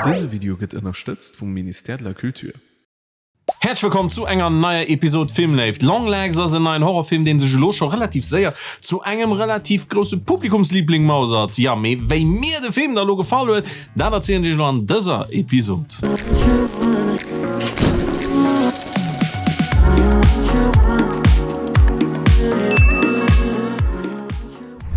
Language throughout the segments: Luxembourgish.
Dëse Video gëtt ënnerstëtzt vum Ministère de la Culture. Häerzlech wëllkomm zu enger neier Episod Filmléift. Long Legs ass en neien Horrorfilm, deen sech elo scho relativ séier zu engem relativ grousse Publikumsliebling mausert. Jo, mee wéi mir de Film da lo gefall huet, dat erzielen ech iech elo an dëser Episod.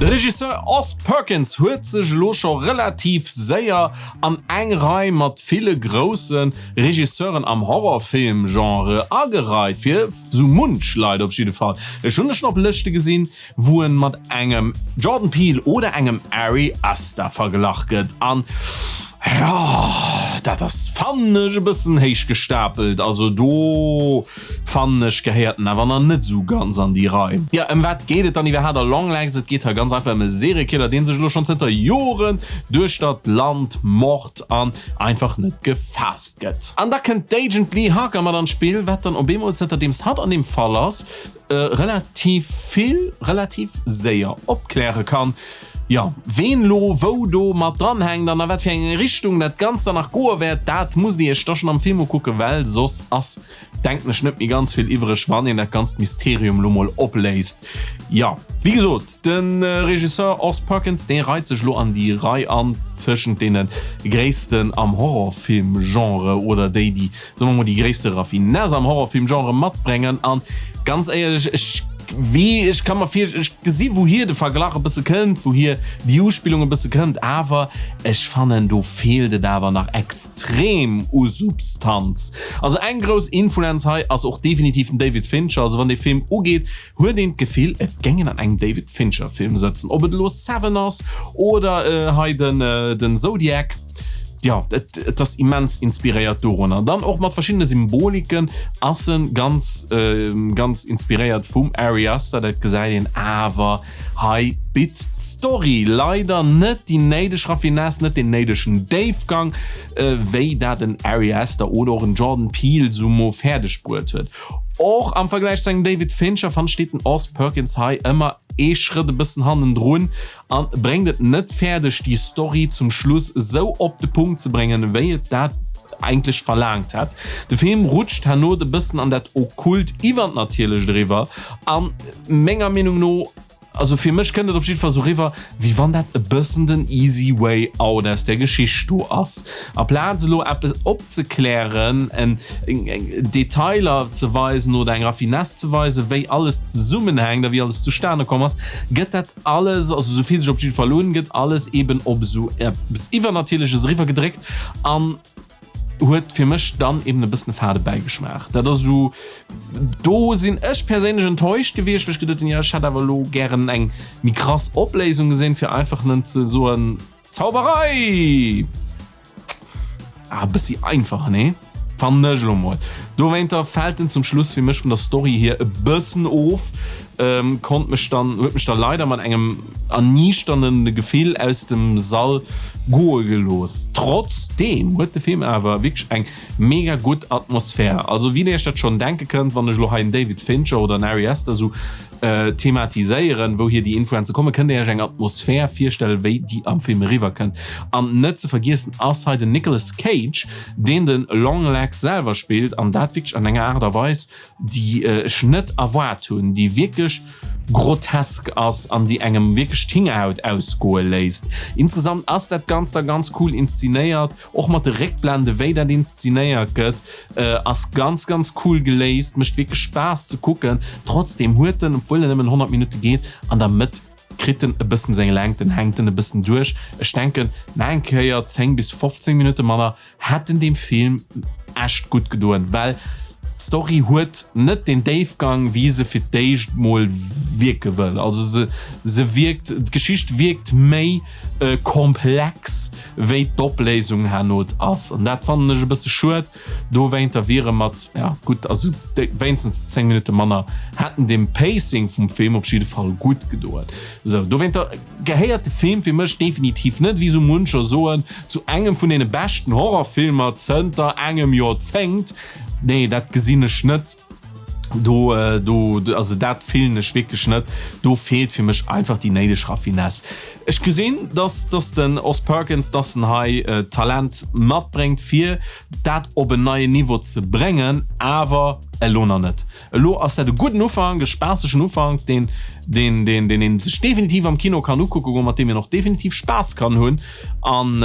De Regisseur Oz Perkins huet sech elo scho relativ séier an eng Rei mat ville grousse Regisseuren am Horrorfilm-Genre agereit, fir sou munch Leit op jidde Fall. Ech hunn e schonn op Lëschte gesinn, wou en mat engem Jordan Peele oder engem Ari Aster verglach gëtt an jo, dat ass fannen ech e bëssen héich gestapelt. Also do. Fannen ech gehéiert en awer nach net esou ganz an déi Rei. Jo, ëm wat geet et dann iwwerhaat a Long Legs? Et geet hei ganz einfach ëm e Seriekiller, deen sech elo schonn zënter Joren duerch dat Land mord an einfach net gefaasst gëtt. An da kënnt d'Agent Lee Harker mat an d'Spill, wat dann op eemol, zënterdeems hatt an deem Fall ass, relativ vill relativ séier opkläre kann. Jo, ween lo wou do mat dran hänkt an a wat fir eng Richtung dat Ganzt dann nach goe wäert, dat musst dir iech da schonn am Film ukucken, well soss ass denken ech net méi ganz vill iwwreg wann een dat ganzt Mysterium lo mol opléist. Jo, wéi gesot, de Regisseur Oz Perkins, dee reit sech lo an déi Rei an tëschent deene gréissten am Horrorfilm-Genre oder déi, déi, soe mer mol, déi gréisste Raffinesse am Horrorfilm-Genre matbréngen. An ganz éierlech, ech wee, ech ka mer vir, ech gesi wouhier de Verglach e bësse kënnt, wouhier déi Uspillung e bësse kënnt, awer ech fannen do feelt et awer nach extrem u Substanz. Also eng grouss Influenz hei ass och definitiv den David Fincher. Also wann dee Film ugeet, huet een d'Gefill et géing een an engem David Fincher Film sëtzen. Ob et elo Seven ass oder hei den Zodiac, jo et ass immens inspiréiert dorunner. Dann och mat verschiddene Symboliken ass en ganz ganz inspiréiert vum Ari Aster, dat gesäit een awer. Hei bitt d'Story leider net déi néideg Raffinesse, net deen néidegen Déifgang, wéi dat en Ari Aster oder och en Jordan Peele sou fäerdeg bruet huet. Och am Vergläich zu engem David Fincher fannt steet den Oz Perkins hei ëmmer ee Schrëtt e bëssen hannendrun an bréngt et net fäerdeg déi Story zum Schluss sou op de Punkt ze bréngen, wéi et dat eigentlech verlaangt hätt. De Film rutscht herno e bëssen an dat okkult Iwwernatierlecht eriwwer an Menger Meenung no, also fir mech kënnt et op jiddwer Fall sou riwwer, wéi wann dat e bëssen den easy way out aus där Geschicht do ass. Aplaz elo eppes opzeklären, en Detailer ze weisen oder eng Raffinesse ze weisen, wéi alles zesummenhänkt a wéi alles zustane komm ass, gëtt dat alles, also sou fillt sech op jiddwer Fall un, gëtt alles eben op esou eppes Iwwernatierleches eriwwergedréckt an huet fir mech dann eben e bëssen e fade Bäigeschmaach. Dat ass esou, do sinn ech perséinlech enttäuscht gewiescht, well ech geduet hunn, jo ech hätt awer elo gären eng méi krass Opléisung gesinn, fir einfach nëmmen ze soen, Zauberei! Ah, e bëssi einfach, nee? Fannen ech elo mol. Dowéinter fält en zum Schluss fir mech vun der Story hier e bëssen of. Konnt mech dann, huet mech da leider mat engem erniichternden Gefill aus dem Sall goe gelooss. Trotzdeem huet de Film awer wierklech eng mega gutt Atmosphär. Also wéi dir iech dat schonn denke kënnt, wann ech elo hei en David Fincher oder en Ari Aster esou thematiséieren, wouhier déi Influenze kommen, kënnt dir iech eng Atmosphär virstellen, wéi déi am Film eriwwer kënnt. An net ze vergiessen ass hei den Nicolas Cage, deen de Longlegs selwer spillt an dat wierklech an enger Aart a Weis, déi ech net erwaart hunn, déi wierklech grotesk ass an déi engem wierklech d'Hingerhaut ausgoe léisst. Insgesamt ass dat Ganzt da ganz cool inszenéiert, och mat de Réckblende wéi dat inszenéiert gëtt, ass ganz ganz cool geléist, mécht wierklech Spaass ze kucken. Trotzdeem huet en, obwuel en nëmmen 100 Minutte geet, an der Mëtt kritt en e bëssen seng Längt, en hänkt en e bëssen duerch. Ech denken, nach eng Kéier 10 bis 15 Minutte manner hätten deem Film echt gutt gedoen, well d'Story huet net den Déifgang wéi se fir d'éischt mol wierke wëll. Also se se wierkt, d'Geschicht wierkt méi komplex wéi d'Opléisung herno ass an dat fannen ech e bësse schued. Dowéinter wiere mat, ja gutt, also wéinstens 10 Minutte manner hätten dem Pacing vum Film op jidde Fall gutt gedoen. Sou, dowéinter gehéiert de Film fir mech definitiv net, wéi sou muncher soen, zu engem vun deene beschten Horrorfilmer zënter engem Joerzéngt. Nee, dat gesinn ech net. Do, do, also dat fillen ech wierklech net. Do feelt fir mech einfach déi néideg Raffinesse. Ech gesinn, dass, dass den Oz Perkins, dass en hei Talent matbréngt, fir dat op en neien Niveau ze bréngen, awer elo nach net. Elo ass dat e gudden Ufank, e spaassegen Ufank, deen, deen, deen, deen een sech definitiv am Kino kann ukucke goen, mat deem een och definitiv Spaass kann hunn an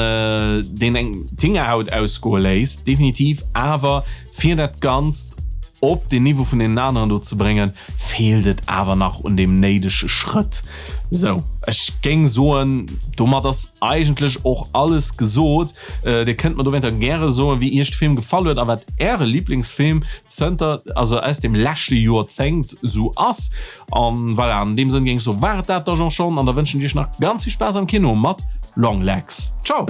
deen engem d'Hingerhaut ausgoe léisst, definitiv. Awer fir dat Ganzt op den Niveau vun deenen aneren do ze bréngen, feelt et awer nach un deem néidege Schrëtt. Sou, ech géing soen, domat ass eigentlech och alles gesot. Dir kënnt mer dowéinter gäre soen, wéi iech de Film gefall huet a wat äre Liblingsfilm zënter, also aus dem leschte Joerzéngt sou ass. An voilà, an deem Sënn géing ech soen, war et dat da jo schonn an da wënschen ech iech nach ganz vill Spaass am Kino mat Longlegs. Ciao!